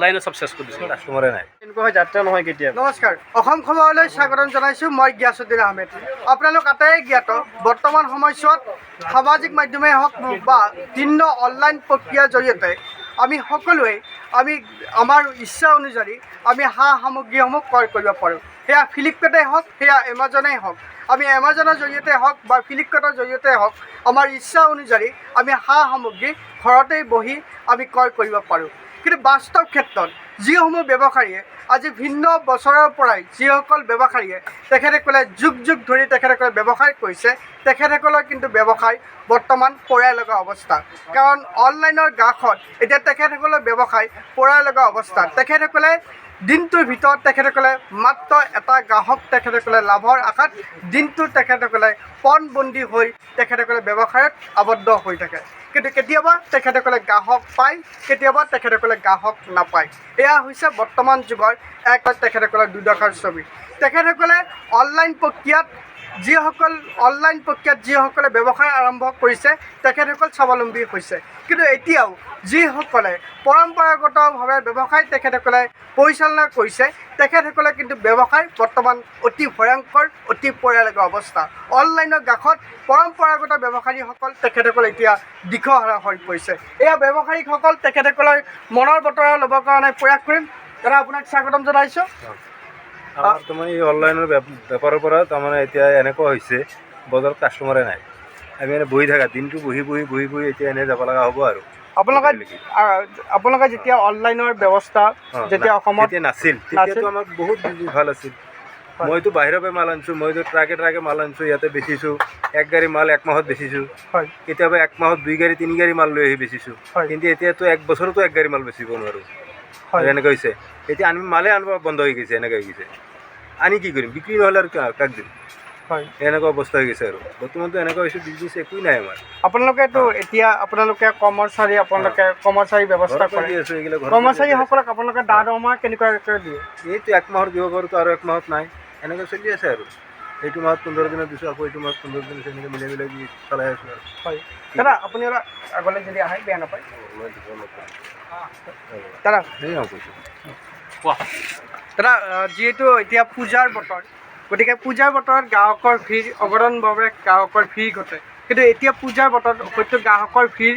অনলাইনে চব চেছ কৰি দিছে। কাষ্টমাৰে নাই। এনেকুৱা হয়, যাত্ৰা নহয় কেতিয়াবা। নমস্কাৰ, অসম খবৰলৈ স্বাগতম জনাইছোঁ। মই গিয়াছুদ্দিন আহমেদ। আপোনালোক আটাইয়ে জ্ঞাত, বৰ্তমান সময়ছোৱাত সামাজিক মাধ্যমেই হওক বা ভিন্ন অনলাইন প্ৰক্ৰিয়াৰ জৰিয়তে আমি সকলোৱে আমি আমাৰ ইচ্ছা অনুযায়ী আমি সা সামগ্ৰীসমূহ ক্ৰয় কৰিব পাৰোঁ। সেয়া ফ্লিপকাৰ্টেই হওক, সেয়া এমাজনেই হওক, আমি এমাজনৰ জৰিয়তে হওক বা ফ্লিপকাৰ্টৰ জৰিয়তে হওক, আমাৰ ইচ্ছা অনুযায়ী আমি সা সামগ্ৰী ঘৰতেই বহি আমি ক্ৰয় কৰিব পাৰোঁ। কিন্তু বাস্তৱ ক্ষেত্ৰত যিসমূহ ব্যৱসায়ীয়ে আজি ভিন্ন বছৰৰ পৰাই, যিসকল ব্যৱসায়ীয়ে তেখেতসকলে যুগ যুগ ধৰি তেখেতসকলে ব্যৱসায় কৰিছে, তেখেতসকলৰ কিন্তু ব্যৱসায় বৰ্তমান পৰাই লগা অৱস্থা। কাৰণ অনলাইনৰ গ্ৰাসত এতিয়া তেখেতসকলৰ ব্যৱসায় পৰাই লগা অৱস্থা। তেখেতসকলে দিনটোৰ ভিতৰত তেখেতসকলে মাত্ৰ এটা গ্ৰাহক তেখেতসকলে লাভৰ আশাত দিনটো তেখেতসকলে পণবন্দী হৈ তেখেতসকলে ব্যৱসায়ত আবদ্ধ হৈ থাকে। কিন্তু কেতিয়াবা তেখেতসকলে গ্ৰাহক পায়, কেতিয়াবা তেখেতসকলে গ্ৰাহক নাপায়। এয়া হৈছে বৰ্তমান যুগৰ এক তেখেতসকলৰ দুৰ্দশাৰ ছবি। তেখেতসকলে অনলাইন প্ৰক্ৰিয়াত যিসকল অনলাইন প্ৰক্ৰিয়াত যিসকলে ব্যৱসায় আৰম্ভ কৰিছে, তেখেতসকল স্বাৱলম্বী হৈছে। কিন্তু এতিয়াও যিসকলে পৰম্পৰাগতভাৱে ব্যৱসায় তেখেতসকলে পৰিচালনা কৰিছে, তেখেতসকলে কিন্তু ব্যৱসায় বৰ্তমান অতি ভয়ংকৰ, অতি পয়ালগা অৱস্থা। অনলাইনৰ গ্ৰাসত পৰম্পৰাগত ব্যৱসায়ীসকল তেখেতসকল এতিয়া দিশহাৰা হৈ পৰিছে। এয়া ব্যৱসায়ীসকল তেখেতসকলৰ মনৰ বতৰা ল'বৰ কাৰণে প্ৰয়াস কৰিম। দাদা, আপোনাক স্বাগতম জনাইছোঁ। আমাৰ তাৰমানে এই অনলাইনৰ বেপাৰৰ পৰা তাৰমানে এতিয়া এনেকুৱা হৈছে, বজাৰত কাষ্টমাৰে নাই। আমি এনে বহি থাকা দিনটো বহি বহি বহি বহি এতিয়া এনে যাব লগা হ'ব আৰু। আপোনালোকে যেতিয়া অনলাইনৰ ব্যৱস্থা যেতিয়া অসমত তেতিয়া নাছিল, তেতিয়াতো আমাক বহুত ভাল আছিল। মইতো বাহিৰৰ পৰা মাল আনিছোঁ, মইতো ট্ৰাকে ট্ৰাকে মাল আনিছোঁ, ইয়াতে বেচিছোঁ। এক গাড়ী মাল এক মাহত বেচিছোঁ। কেতিয়াবা এক মাহত দুই গাড়ী তিনি গাড়ী মাল লৈ আহি বেচিছোঁ। কিন্তু এতিয়াতো এক বছৰতো এক গাড়ী মাল বেচিব নোৱাৰোঁ। এনেকুৱা হৈছে। এতিয়া আমি মালে আনিব বন্ধ হৈ গৈছে, এনেকুৱা হৈ গৈছে। আনি কি কৰিম? বিক্ৰী নহ'লে আৰু কাক দিম? এনেকুৱা অৱস্থা হৈ গৈছে আৰু বৰ্তমানতো এনেকুৱা হৈছে, বিজনেছ একোৱেই নাই আমাৰ। আপোনালোকেতো এতিয়া আপোনালোকে কৰ্মচাৰী, আপোনালোকে কৰ্মচাৰী ব্যৱস্থা ঘৰৰ পৰা কৰে। দি আছোঁ, এইগিলা ঘৰৰ পৰা দি আছোঁ। কৰ্মচাৰীসকলক আপোনালোকে দা দৰমহা কেনেকুৱাকৈ দিয়ে? এইটো এক মাহৰ দিব পাৰোঁ আৰু এক মাহত নাই, এনেকৈ চলি আছে আৰু। এইটো মাহত 15 দিনত দিছোঁ, আকৌ এইটো মাহত 15 দিন দিছোঁ, এনেকৈ মিলাই মিলাই দি চলাই আছোঁ আৰু। হয় দাদা, আপুনি অলপ আগলৈ যদি আহে বেয়া নাপায়। দাদা। সেই আৰু কৈছোঁ। কোৱা। দাদা, যিহেতু এতিয়া পূজাৰ বতৰ, গতিকে পূজাৰ বতৰত গ্ৰাহকৰ ভিৰ অগণনভাৱে গ্ৰাহকৰ ভিৰ ঘটে। কিন্তু এতিয়া পূজাৰ বতৰত হয়তো গ্ৰাহকৰ ভিৰ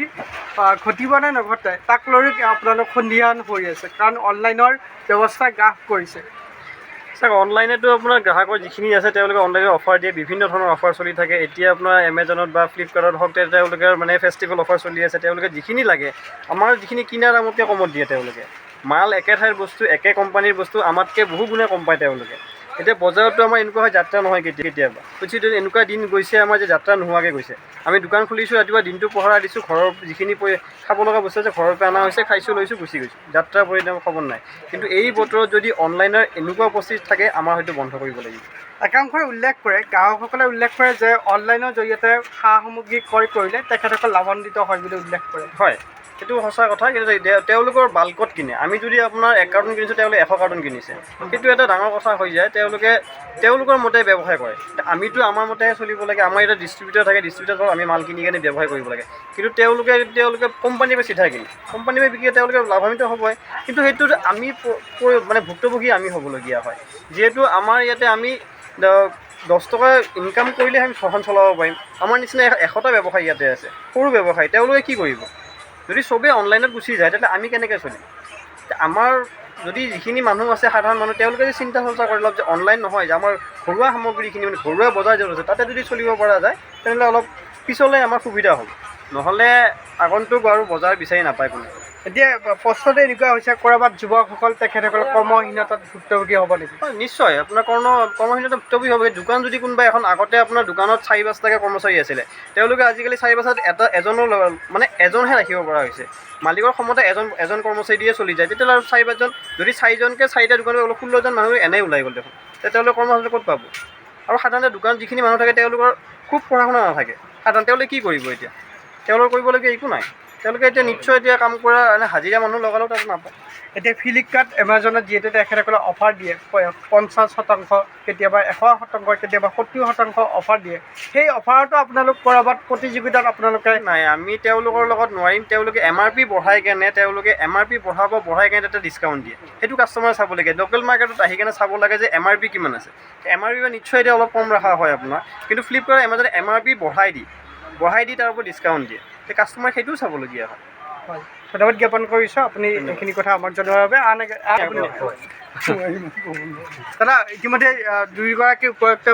ঘটিব নে নঘটে, তাক লৈও আপোনালোক সন্দিহান হৈ আছে, কাৰণ অনলাইনৰ ব্যৱস্থা গ্ৰাস কৰিছে। চাওক, অনলাইনেতো আপোনাৰ গ্ৰাহকৰ যিখিনি আছে, তেওঁলোকে অনলাইনত অফাৰ দিয়ে, বিভিন্ন ধৰণৰ অফাৰ চলি থাকে। এতিয়া আপোনাৰ এমেজনত বা ফ্লিপকাৰ্টত হওক, তেওঁলোকে মানে ফেষ্টিভেল অফাৰ চলি আছে। তেওঁলোকে যিখিনি লাগে, আমাৰ যিখিনি কিনা দামতকৈ কমত দিয়ে। তেওঁলোকে মাল একে ঠাইৰ বস্তু, একে কোম্পানীৰ বস্তু আমাতকৈ বহু গুণে কম পায় তেওঁলোকে। এতিয়া বজাৰতো আমাৰ এনেকুৱা হয়, যাত্ৰা নহয় কেতিয়াবা। কিছু এনেকুৱা দিন গৈছে আমাৰ যে যাত্ৰা নোহোৱাকৈ গৈছে। আমি দোকান খুলিছোঁ, ৰাতিপুৱা দিনটো পহৰা দিছোঁ, ঘৰৰ যিখিনি খাব লগা বস্তু আছে ঘৰৰ পৰা অনা হৈছে, খাইছোঁ, লৈছোঁ, গুচি গৈছোঁ। যাত্ৰা পৰিণাম খবৰ নাই। কিন্তু এই বতৰত যদি অনলাইনৰ এনেকুৱা উপস্থিত থাকে, আমাৰ হয়তো বন্ধ কৰিব লাগিব। একাংশই উল্লেখ কৰে, গ্ৰাহকসকলে উল্লেখ কৰে যে অনলাইনৰ জৰিয়তে সা সামগ্ৰী ক্ৰয় কৰিলে তেখেতসকল লাভান্বিত হয় বুলি উল্লেখ কৰে। হয়, সেইটো সঁচা কথা। কিন্তু তেওঁলোকৰ বাল্কত কিনে। আমি যদি আপোনাৰ এক কাৰ্টন কিনিছোঁ, তেওঁলোকে 100 কাৰ্টন কিনিছে, সেইটো এটা ডাঙৰ কথা হৈ যায়। তেওঁলোকে তেওঁলোকৰ মতে ব্যৱসায় কৰে, আমিতো আমাৰ মতেহে চলিব লাগে। আমাৰ এতিয়া ডিষ্ট্ৰিবিউটৰ থাকে, ডিষ্ট্ৰিবিউটৰ আমি মাল কিনি কেনে ব্যৱসায় কৰিব লাগে। কিন্তু তেওঁলোকে কোম্পানীৰ পৰা চিধা কিনে, কোম্পানীৰ পৰা বিকি তেওঁলোকে লাভান্বিত হ'বই। কিন্তু সেইটোত আমি মানে ভুক্তভোগী আমি হ'বলগীয়া হয়। যিহেতু আমাৰ ইয়াতে আমি 10 টকা ইনকাম কৰিলে আমি ঘৰখন চলাব পাৰিম। আমাৰ নিচিনা 100টা ব্যৱসায় ইয়াতে আছে, সৰু ব্যৱসায়, তেওঁলোকে কি কৰিব? যদি চবেই অনলাইনত গুচি যায়, তেতিয়াহ'লে আমি কেনেকৈ চলিম? আমাৰ যদি যিখিনি মানুহ আছে, সাধাৰণ মানুহ, তেওঁলোকে যদি চিন্তা চৰ্চা কৰি লওক যে অনলাইন নহয়, যে আমাৰ ঘৰুৱা সামগ্ৰীখিনি, মানে ঘৰুৱা বজাৰ য'ত আছে তাতে যদি চলিব পৰা যায়, তেনেহ'লে অলপ পিছলৈ আমাৰ সুবিধা হ'ব। নহ'লে আগন্তুক আৰু বজাৰ বিচাৰি নাপায় কোনেও। এতিয়া প্ৰশ্নটো এনেকুৱা হৈছে, ক'ৰবাত যুৱকসকল তেখেতসকল কৰ্মহীনতাত ভুক্তভোগী হ'ব নেকি? হয়, নিশ্চয় আপোনাৰ কৰ্মহীনতাত ভুক্তভোগী হ'ব। দোকান যদি কোনোবা এখন, আগতে আপোনাৰ দোকানত 4-5টাকৈ কৰ্মচাৰী আছিলে, তেওঁলোকে আজিকালি 4-5টাত এটা এজনৰ মানে এজনহে ৰাখিব পৰা হৈছে। মালিকৰ ক্ষমতা এজন কৰ্মচাৰী দিয়ে চলি যায়। তেতিয়াহ'লে আৰু 4-5জন, যদি চাৰিজনকৈ চাৰিটা দোকানত অলপ 16জন মানুহ এনেই ওলাই গ'ল দেখোন, তেতিয়া তেওঁলোকে কৰ্মসংস্থাপন ক'ত পাব? আৰু সাধাৰণতে দোকানত যিখিনি মানুহ থাকে, তেওঁলোকৰ খুব পঢ়া শুনা নাথাকে। সাধাৰণতে তেওঁলোকে কি কৰিব এতিয়া? তেওঁলোকৰ কৰিবলগীয়া একো নাই। তেওঁলোকে এতিয়া নিশ্চয় এতিয়া কাম কৰা এনে হাজিৰা মানুহ লগালেও তাত নাপায়। এতিয়া ফ্লিপকাৰ্ট, এমাজনত যিহেতু তেখেতসকলে অফাৰ দিয়ে, 50%, কেতিয়াবা 100%, কেতিয়াবা 70% অফাৰ দিয়ে, সেই অফাৰতো আপোনালোক ক'ৰবাত প্ৰতিযোগিতাত আপোনালোকে নাই, আমি তেওঁলোকৰ লগত নোৱাৰিম। তেওঁলোকে MRP বঢ়াই কেনে, তেওঁলোকে MRP বঢ়াই কেনে তাতে ডিছকাউণ্ট দিয়ে। সেইটো কাষ্টমাৰে চাব লাগে। লোকেল মাৰ্কেটত আহি কেনে চাব লাগে যে MRP কিমান আছে। MRP নিশ্চয় এতিয়া অলপ কম ৰখা হয় আপোনাৰ, কিন্তু ফ্লিপকাৰ্ট, এমাজনে MRP বঢ়াই দি তাৰ ওপৰত ডিছকাউণ্ট দিয়ে। কাষ্টমাৰে সেইটোও চাবলগীয়া হয়। হয়, ধন্যবাদ জ্ঞাপন কৰিছোঁ আপুনি এইখিনি কথা আমাক জনোৱাৰ বাবে। আন দাদা, ইতিমধ্যে দুয়োগৰাকী উপযুক্ত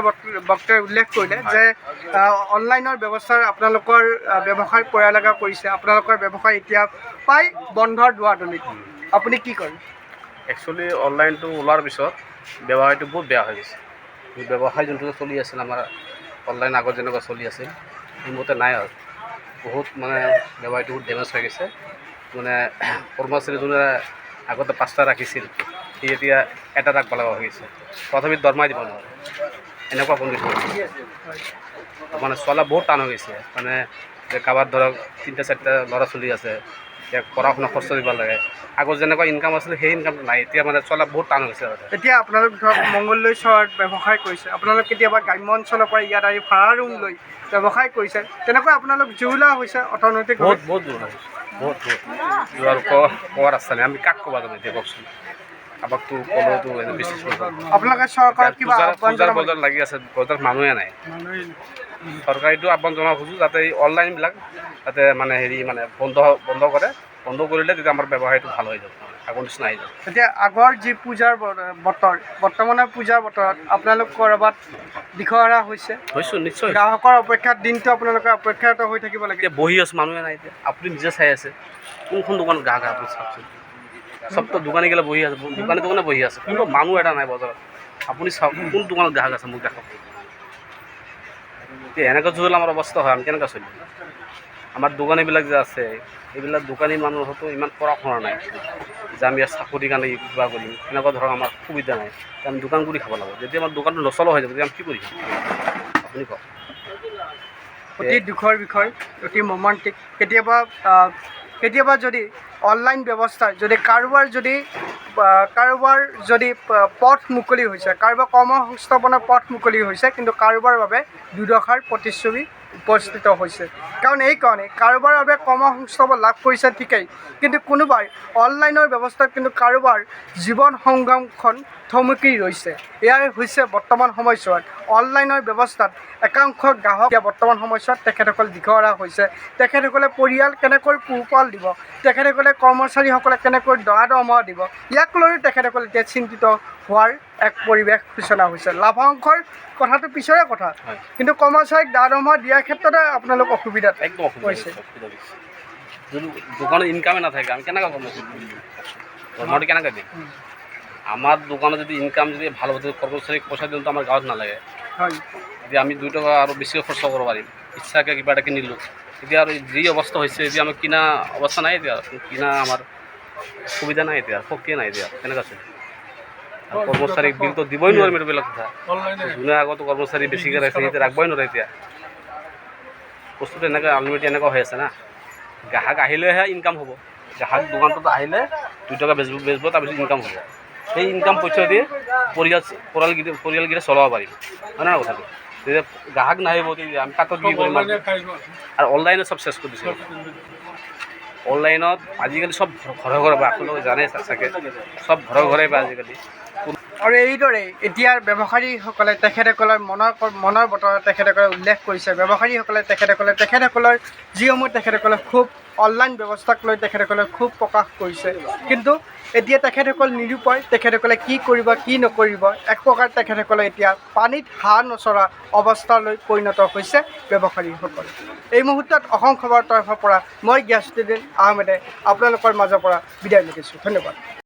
বক্তাই উল্লেখ কৰিলে যে অনলাইনৰ ব্যৱস্থাৰ আপোনালোকৰ ব্যৱসায় পয়ালগা কৰিছে। আপোনালোকৰ ব্যৱসায় এতিয়া প্ৰায় বন্ধৰ দুৱাৰদলিত, আপুনি কি কৰে? একচুৱেলি অনলাইনটো ওলোৱাৰ পিছত ব্যৱসায়টো বহুত বেয়া হৈ গৈছে। ব্যৱসায় যোনটো চলি আছিল আমাৰ অনলাইন আগত যেনেকুৱা চলি আছিল, সেইমতে নাই আৰু। বহুত মানে ব্যৱসায়টো বহুত ডেমেজ হৈ গৈছে। মানে কৰ্মচাৰী যোনে আগতে 5টা ৰাখিছিল, সি এতিয়া এটা ৰাখিব লগা হৈ গৈছে। তথাপি দৰমহা দিব নোৱাৰে, এনেকুৱা কণ্ডিশ্যন। মানে চলা বহুত টান হৈ গৈছে। মানে কাৰোবাৰ ধৰক 3টা 4টা ল'ৰা ছোৱালী আছে, এতিয়া পঢ়া শুনা খৰচ দিব লাগে। আগত যেনেকুৱা ইনকাম আছিলে, সেই ইনকামটো নাই এতিয়া। মানে চলা বহুত টান হৈছে। এতিয়া আপোনালোক ধৰক মংগলদৈ চহৰত ব্যৱসায় কৰিছে, আপোনালোক কেতিয়াবা গ্ৰাম্য অঞ্চলৰ পৰা ইয়াত আহি ভাড়া ৰুম লৈ ব্যৱসায় কৰিছে, তেনেকৈ আপোনালোক জুৰুলা হৈছে অৰ্থনৈতিক? বহুত বহুত জুৰুলা হৈছে, বহুত বহুত। আৰু কোৱাৰ ৰাস্তা নাই। আমি কাক ক'বা যাম এতিয়া কওকচোন? কাৰোবাকতো ক'লেওতো বিশ্বাস কৰিব। আপোনালোকে চৰকাৰক কিবা পূজাৰ বজাৰ লাগি আছে, বজাৰত মানুহে নাই। চৰকাৰীটো আহ্বান জনাব খোজোঁ যাতে এই অনলাইনবিলাক যাতে মানে হেৰি মানে বন্ধ কৰে। বন্ধ কৰিলে তেতিয়া আমাৰ ব্যৱসায়টো ভাল হৈ যাব, আগৰ নিচিনা আহি যাব। এতিয়া আগৰ যি পূজাৰ বতৰ, বৰ্তমানৰ পূজাৰ বতৰত আপোনালোক ক'ৰবাত দিশহাৰা হৈছে? হৈছোঁ, নিশ্চয়। গ্ৰাহকৰ অপেক্ষাত দিনটো আপোনালোকে অপেক্ষাৰত হৈ থাকিব লাগে। এতিয়া বহি আছোঁ, মানুহে নাই। এতিয়া আপুনি নিজে চাই আছে, কোনখন দোকানত গ্ৰাহক, আপুনি চাওকচোন। চবতো দোকানীগিলা বহি আছে, দোকানে দোকানে বহি আছে, কোনো মানুহ এটা নাই বজাৰত। আপুনি চাওক, কোন দোকানত গ্ৰাহক আছে মোক দেখাওক। এতিয়া এনেকুৱা যদি আমাৰ অৱস্থা হয়, আমি কেনেকৈ চলিম? আমাৰ দোকানীবিলাক যে আছে, এইবিলাক দোকানী মানুহতো ইমান পঢ়া শুনা নাই যে আমি ইয়াত চাকৰিৰ কাৰণে কিবা কৰিম, এনেকুৱা ধৰক আমাৰ সুবিধা নাই। আমি দোকান কৰি খাব লাগিব। যেতিয়া আমাৰ দোকানটো নচলা হৈ যাব, তেতিয়া আমি কি কৰি খাম, আপুনি কওক? অতি দুখৰ বিষয়, অতি মৰ্মান্তিক। কেতিয়াবা কেতিয়াবা যদি অনলাইন ব্যৱস্থাৰ যদি কাৰোবাৰ যদি পথ মুকলি হৈছে, কাৰোবাৰ কৰ্মসংস্থাপনৰ পথ মুকলি হৈছে, কিন্তু কাৰোবাৰ বাবে দুৰ্দশাৰ প্ৰতিচ্ছবি উপস্থিত হৈছে। কাৰণ এইকাৰণে কাৰোবাৰ বাবে কৰ্মসংস্থাপন লাভ কৰিছে ঠিকেই, কিন্তু কোনোবাই অনলাইনৰ ব্যৱস্থাত কিন্তু কাৰোবাৰ জীৱন সংগ্ৰামখন থমকি ৰৈছে। এয়াই হৈছে বৰ্তমান সময়ছোৱাত অনলাইনৰ ব্যৱস্থাত একাংশ গ্ৰাহক এতিয়া বৰ্তমান সময়ছোৱাত তেখেতসকল দিশহাৰা হৈছে। তেখেতসকলে পৰিয়াল কেনেকৈ পোহপাল দিব, তেখেতসকলে কৰ্মচাৰীসকলে কেনেকৈ দৰা দৰমহা দিব, ইয়াক লৈও তেখেতসকল এতিয়া চিন্তিত হোৱাৰ এক পৰিৱেশ সূচনা হৈছে। লাভাংশৰ কথাটো পিছৰে কথা, কিন্তু কৰ্মচাৰীক দা দৰমহা দিয়াৰ ক্ষেত্ৰতে আপোনালোক অসুবিধাত একদম অসুবিধা। যদি দোকানত ইনকামে নাথাকে, আমি কেনেকৈ কৰ্মচাৰী দৰমহাটো কেনেকৈ দিম? আমাৰ দোকানত যদি ইনকাম যদি ভাল হ'ব, কৰ্মচাৰীক পইচা দিওঁতে আমাৰ গাঁৱত নালাগে। এতিয়া আমি 2 টকা আৰু বেছিকৈ খৰচা কৰিব পাৰিম, ইচ্ছাকৈ কিবা এটা কিনিলোঁ। এতিয়া আৰু যি অৱস্থা হৈছে, এতিয়া আমাৰ কিনা অৱস্থা নাই। এতিয়া কিনা আমাৰ সুবিধা নাই, এতিয়া শক্তিয়ে নাই। এতিয়া কেনেকৈ চলিম? আৰু কৰ্মচাৰীক বিলটো দিবই নোৱাৰিম, এইটো বেলেগ কথা। যোনে আগতো কৰ্মচাৰী বেছিকৈ ৰাখিছে, এতিয়া ৰাখিবই নোৱাৰে। এতিয়া বস্তুটো এনেকৈ আনলিমিটেড এনেকুৱা হৈ আছে না, গ্ৰাহক আহিলেহে ইনকাম হ'ব। গ্ৰাহক দোকানটোত আহিলে 2 টকা বেচিব, তাৰপিছত ইনকাম হ'ব। সেই ইনকাম পইচা দি পৰিয়ালকেইটা চলাব পাৰিম, হয় নহয় কথাটো? তেতিয়া গ্ৰাহক নাহিব, তেতিয়া আমি কাটত কি কৰিম? আৰু অনলাইনত চব শেষ কৰি দিছে। অনলাইনত আজিকালি চব ঘৰে ঘৰে পায়। আপোনালোকে জানে চাগে, চব ঘৰে ঘৰে পায় আজিকালি। আৰু এইদৰে এতিয়াৰ ব্যৱসায়ীসকলে তেখেতসকলৰ মনৰ বতৰা তেখেতসকলে উল্লেখ কৰিছে। ব্যৱসায়ীসকলে তেখেতসকলৰ যিসমূহ তেখেতসকলে খুব অনলাইন ব্যৱস্থাক লৈ তেখেতসকলে খুব প্ৰকাশ কৰিছে, কিন্তু এতিয়া তেখেতসকল নিৰুপায়। তেখেতসকলে কি কৰিব, কি নকৰিব, এক প্ৰকাৰ তেখেতসকলে এতিয়া পানীত হাঁহ নচৰা অৱস্থালৈ পৰিণত হৈছে ব্যৱসায়ীসকল। এই মুহূৰ্তত অসম খবৰৰ তৰফৰ পৰা মই গিয়াছুদ্দিন আহমেদে আপোনালোকৰ মাজৰ পৰা বিদায় মাগিছোঁ। ধন্যবাদ।